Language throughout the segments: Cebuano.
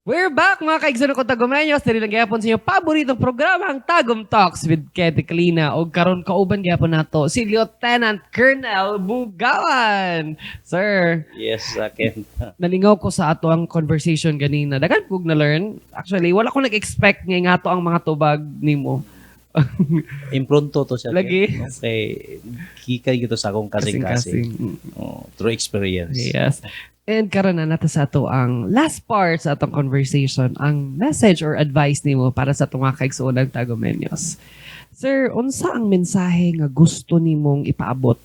We're back, mga kaigsoon ko Tagumenyos. Diri lang gyapon sa inyong paboritong programa, ang Tagum Talks with Ketty Kalina. Og karon kauban gyapon nato si Lieutenant Colonel Bugawan. Sir, Yes, Ken. Nalingaw ko sa ato ang conversation ganina. Daghan kog na learn. Actually, wala ko nag-expect nga to ang mga tubag nimo. Impronto to siya. Ken. Lagi. Okay. Gikan gyud to sa akong kasing-kasing. Kasing-kasing. Oh, through experience. Yes. And karon na nato sa ato ang last part sa atong conversation, ang message or advice nimo para sa atong mga kaigsuonan Tagumenyos. Sir, unsa ang mensahe nga gusto nimong ipaabot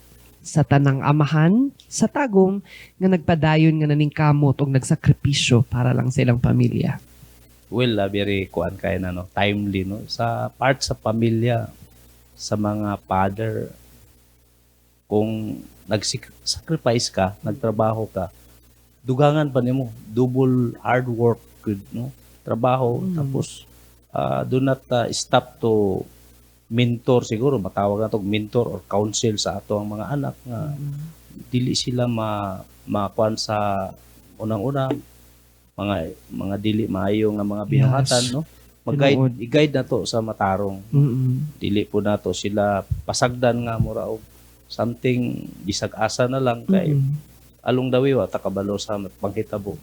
sa tanang amahan sa Tagum nga nagpadayon nga naningkamot og nagsakripisyo para lang sa ilang pamilya? Well, very kuan kay na, no, timely, no, sa part sa pamilya, sa mga father, kung nag-sacrifice ka, nagtrabaho ka, dugangan pa nimo, double hard work gud, no, trabaho, tapos do not stop to mentor. Siguro matawag na to mentor or counsel sa ato ang mga anak nga dili sila ma makuan sa unang-una mga dili maayo nga mga binuhatan, no, mag-guide, i-guide na to sa matarong. Dili po nato sila pasagdan nga mura og something bisag asa na lang kay along the way wa ta kabalo sa panghitabo.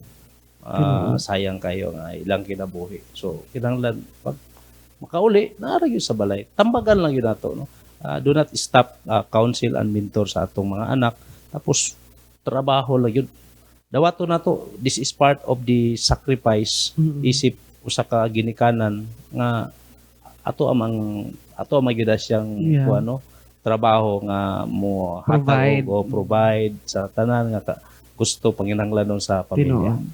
Sayang kayo nga ilang kinabuhi. So kinahanglan pag makauli naa ra gyud sa balay, tambagan lang gyud nato, no. Do not stop counsel and mentor sa atong mga anak, tapos trabaho lang gyud, dawato nato. This is part of the sacrifice isip usa ka ginikanan nga ato ang gyud siyang kuan, no, trabaho nga mo hatag Provide. Og o provide sa tanan nga gusto panginahanglanon sa pamilya. Tinuod.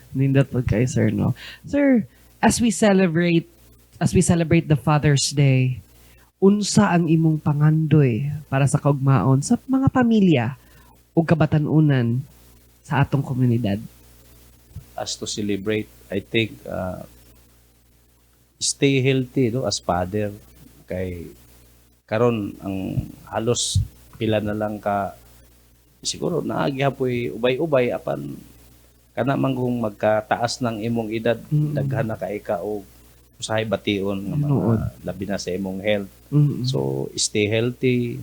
Nindot pud kay sir, no? Sir, as we celebrate the Father's Day, unsa ang imong pangandoy para sa kaugmaon sa mga pamilya ug kabatan-unan sa atong komunidad? As to celebrate, I think stay healthy, no, as father kay karon ang halos pila na lang ka siguro naa gihapoy ubay-ubay, apan kana man kung magkataas ng imong edad, daghan na kay ka og usahay bation nga mga labi na sa imong health. So stay healthy,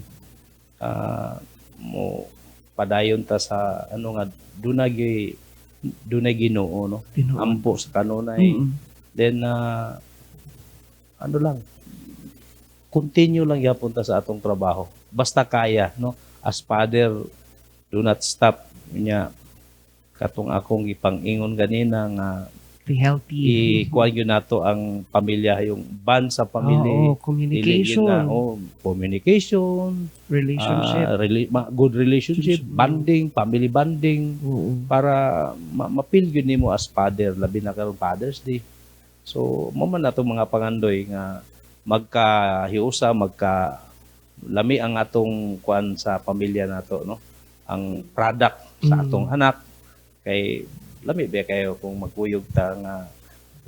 mo padayon ta sa ano nga dunay Ginoo, no. Ampo sa kanunay. Then ano lang, continue lang gyapon ta sa atong trabaho basta kaya, no. As father, do not stop nya. Katong akong ipang-ingon ganina nga Be healthy. I-kuan gyud nato ang pamilya, yung bond sa pamilya. Oo, Dili gyud communication, na, oh, communication, relationship. Good relationship, bonding, family bonding, para ma-feel gyud nimo as father, labi na karon Father's Day. So mo man natong mga pangandoy nga magkahiusa, magka lami ang atong kuan sa pamilya nato, no, ang product sa atong anak, kay lami ba kayo kung magkuyog ta nga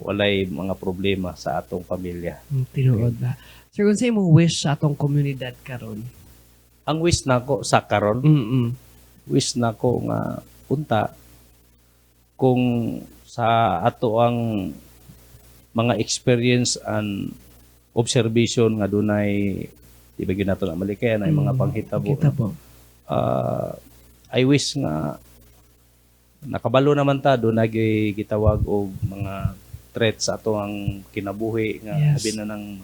walay mga problema sa atong pamilya. Tinuod ba? Sir, kung sa imong wish sa atong komunidad karon? Ang wish nako sa karon, wish nako nga unta kung sa ato ang mga experience and observation nga dunay, di ba gyud nato na malikayan ay mga panghitabo. Kita po. I wish nga nakabalo naman ta dunay gitawag og mga threat sa ato ang kinabuhi nga labi na ng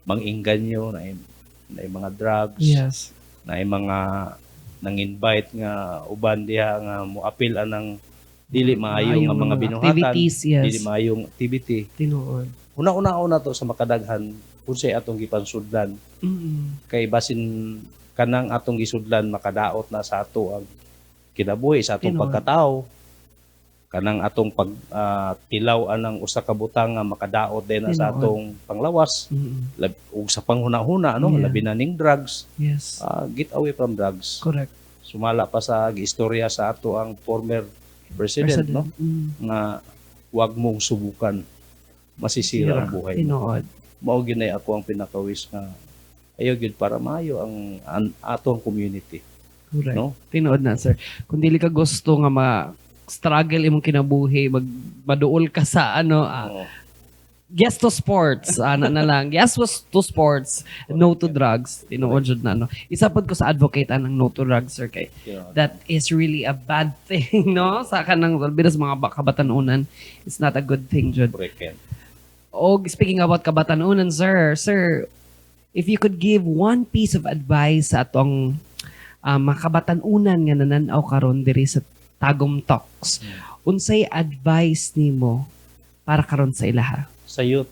mang-engganyo na mga drugs, na mga nang-invite nga uban diha nga moapil anang dili maayo nga mga binuhatan, activities, yes. dili maayong activity. Una-una una to sa makadaghan unsay atong gipansudlan kay basin kanang atong gisudlan makadaot na sa ato ang kinabuhi, sa atong pagkatao, kanang atong pag tilaw anang usa ka butang nga makadaot din na sa atong panglawas ug sa panghuna-huna, no, labi na ning drugs. Get away from drugs. Sumala pa sa giistorya sa ato ang former president, no, nga wag mong subukan, masisira ang buhay mo. Mao gyud nay ako ang pinaka-wish nga ayo gyud para maayo ang atong community, no. Tinuod na, sir. Kung dili ka gusto nga ma struggle imong kinabuhi, mag maduol ka sa ano, Oo. Yes to sports, ana na lang. Yes was to sports, no to drugs. Tinuod jud na, no? Isa pod ko sa advocate anang no to drugs, sir, kay that is really a bad thing, no? Sa kanang bilas mga kabatanunan, it's not a good thing jud. Correct, Ken. Og speaking about kabatanunan, sir, sir, if you could give one piece of advice sa atong mga kabatanunan nga nananaw karon diri sa Tagum Talks, unsay advice nimo para karon sa ilaha? Sa youth,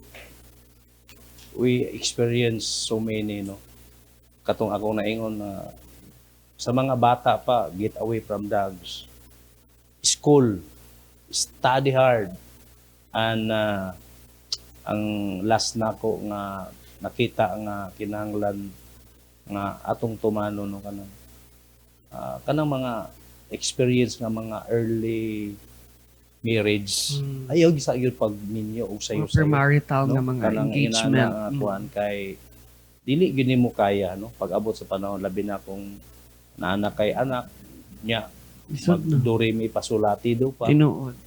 we experience so many, no? Katong akong naingon na sa mga bata pa, get away from drugs. School, study hard. And ang last nako nga nakita nga kinahanglan nga atong tumano, no, kanang mga experience nga mga early marriage, ayaw sa gyud pagminyo og sayo. Mga premarital nga mga Kanang engagement. Inana nga kuan kay dili gyud nimo kaya, no, pag abot sa panahon, labi na kung naana kay anak nya. Lisod, no? Mag do mi pasulati do pa. Tinuod.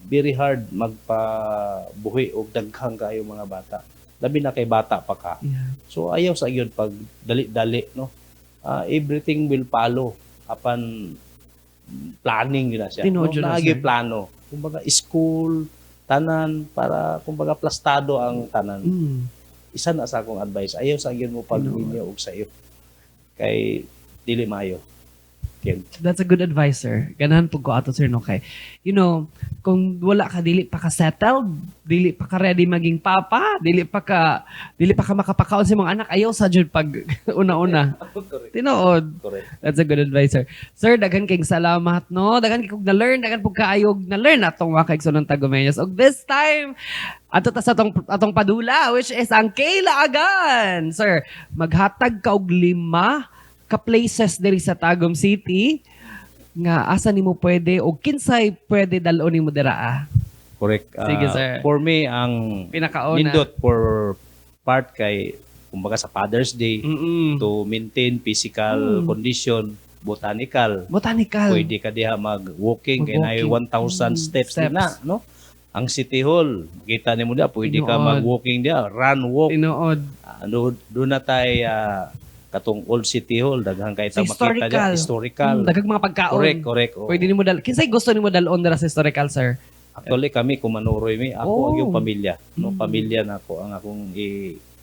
Very hard magpabuhi og daghang kayo mga bata, labi na kay bata pa ka. So ayaw sa gyud pag dali-dali, no? Everything will follow apan planning yun na siya, Tinuod no? yun na, Naagi sir. Plano, kumbaga school, tanan, para kumbaga plastado ang tanan. Isa na sa akong advice, ayaw sa gyud mo pag Tinuod. og sayo kay dili maayo, Ken. That's a good advice, sir. Ganahan po ko ato, sir, no? Kay, kung wala ka, dili pa ka settled, dili pa ka ready maging papa, dili pa ka makapakaon sa mga anak, ayaw sa jud pag una-una. Correct. Tinuod. Correct. That's a good advice, sir. Sir, daghan kayong salamat, no? Daghan kay kog na-learn, daghan pug kaayog na-learn atong mga kaigsoon ng Tagumenyos. Og this time, ato ta sa atong padula, which is ang Kailagan. Sir, maghatag ka og lima ka places diri sa Tagum City nga asa nimo pwede o kinsay pwede dal-on nimo dira ah? Correct. Sige, sir. For me, ang Pinakauna. nindot for part kay kumbaga sa Father's Day, to maintain physical condition, botanical. Botanical. Pwede ka diha mag-walking kay naay Mag-walking. 1,000 steps, steps. din na, no? Ang City Hall, kita nimo diha, pwede ka Tinuod. mag-walking diha, run, walk. Tinuod. Ano, doon na tay katong Old City Hall, daghan kay Sa ta makita diha, historical. historical. Daghang mga pagkaon. Correct, correct. Oo. Pwede nimo dal kinsay gusto nimo dal-on dira sa historical, sir? Actually kami kumanuroy mi, ako ang iyong pamilya, no? Pamilya na ako ang akong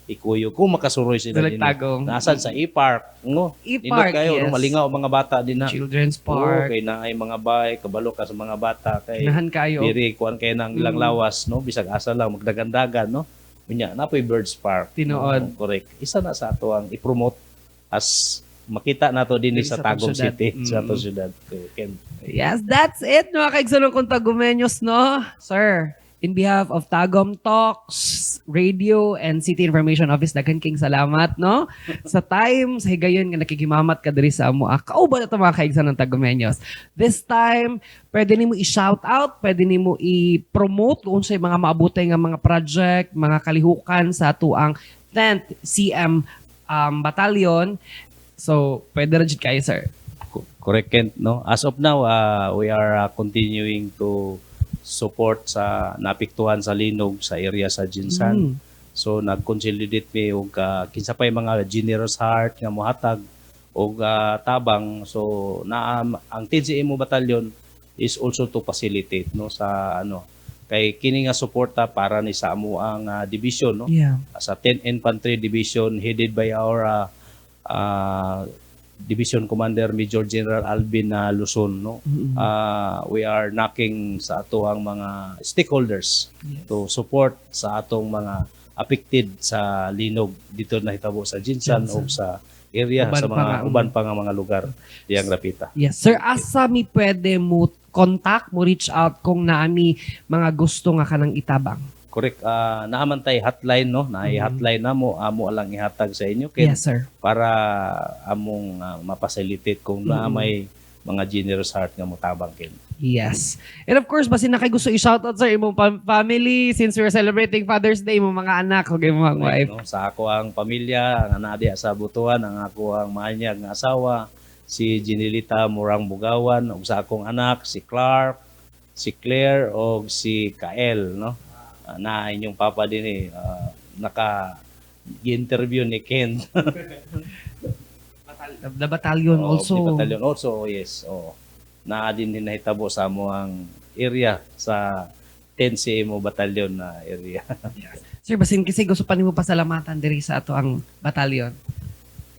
ikuyo kung makasuroy sila Sa din. Tagum. Nasan sa e-park, no? E-park, Nindot kayo, yes. no? Malingaw ang mga bata din na. Children's Oo, Park. kay naay mga bay, kabalo ka sa mga bata kay Ganahan kayo. diri kuan kay nang ilang lawas, no? Bisag asa lang magdagandagan, no? Unya napoy Birds Park. Tinuod. No? Correct. Isa na sa ato ang i-promote as makita nato din Diri sa sa atong Tagum syudad. City, sa atong syudad. Ken. Yes, that's it, mga kaigsoon kong Tagumenyos, no? Sir, in behalf of Tagum Talks, Radio, and City Information Office, daghan king salamat, no? Sa time, sa higayon nga nakikimamat ka diri sa amo. Kauban na ito, mga kaigsoon ng Tagumenyos. This time, pwede nimo i-shout out, pwede nimo i-promote kung unsay mga maabutay nga mga project, mga kalihukan sa atuang 10th CM Battalion. So, pwede ra jud kayo, sir. Correct, Kent, no? As of now, we are continuing to support sa naapektuhan sa linog sa area sa GenSan. So nag-consolidate mi og kinsa pay mga generous heart nga mohatag og tabang. So na ang TGMO Battalion is also to facilitate, no, sa ano kay kini nga suporta para ni sa amo ang division, no, sa 10th Infantry Division headed by our Division Commander Major General Alvin Luzon, no? We are knocking sa atoang mga stakeholders to support sa atong mga affected sa linog dito na hitabo sa GenSan GenSan. o sa area Uban sa pa mga nga, uban pa nga mga lugar diyang rapita. Yes, sir, asa mi pwede mo contact, mo reach out kung naami mga gusto nga kanang itabang? Correct. Naaman tay hotline, no? Naay hotline na mo, amo lang ihatag sa inyo, Ken, Yes, sir. para among mapacilitate kung na may mga generous heart nga motabang, Ken. Yes. And of course, basin na kay gusto i-shoutout, sir, imong family since we're celebrating Father's Day, imong mga anak ug imong wife. No? Sa ako ang pamilya, ang anak diha sa Butuan, ang ako ang maanyag nga asawa, si Jinilita Murang Bugawan, ug sa akong anak si Clark, Si Claire o si Kael, no? Na inyong papa din eh, naka interview ni Ken. The battalion Oo, also. The battalion also, yes. Oh. Naa din din nahitabo sa amoang area sa 10 CMO battalion na area. Sir, basin kasi gusto pa nimo pasalamatan diri sa ato ang battalion.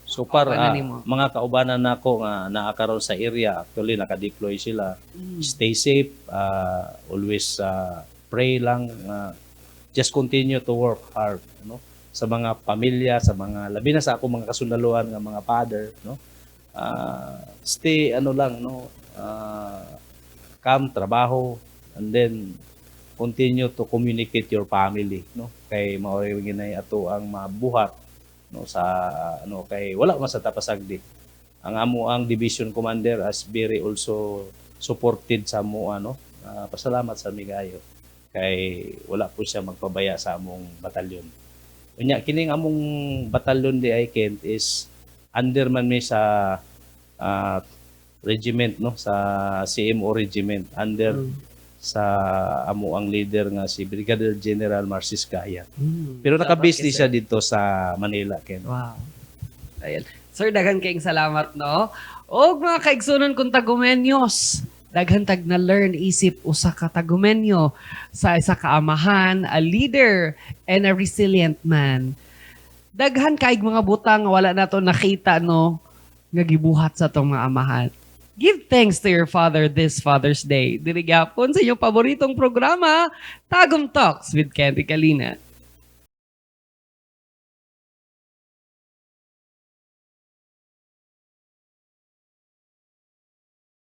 So far, Kaubanan nimo. Mga kaubanan nako nga naa karon sa area, actually naka-deploy sila. Stay safe, always pray lang, just continue to work hard, no? Sa mga pamilya, sa mga labi na sa ako mga kasundaluhan nga mga father, no? Stay ano lang, no? Calm, trabaho, and then continue to communicate your family, no? Kay mao ginay ato ang mabuhat, no, sa ano, kay wala man sa tapasagdi. Ang amo ang division commander as very also supported sa amo, ano. Pasalamat sa migayo kay wala po siya magpabaya sa among batalyon. Unya kining among batalyon di ay, Kent, is under man mi sa regiment, no, sa CMO regiment under sa amo ang leader nga si Brigadier General Marcis Gaya. Pero naka-base din siya dito sa Manila, Ken. Wow. Ayan. Sir, daghan kayong salamat, no? Og mga kaigsunan kong Tagumenyos, daghan tag na learn isip usa ka Tagumenyo sa isa ka amahan, a leader, and a resilient man. Daghan kaig mga butang nga wala nato nakita, no, nga gibuhat sa atong mga amahan. Give thanks to your father this Father's Day. Diri gyapon sa inyong paboritong programa, Tagum Talks with Candy Kalina.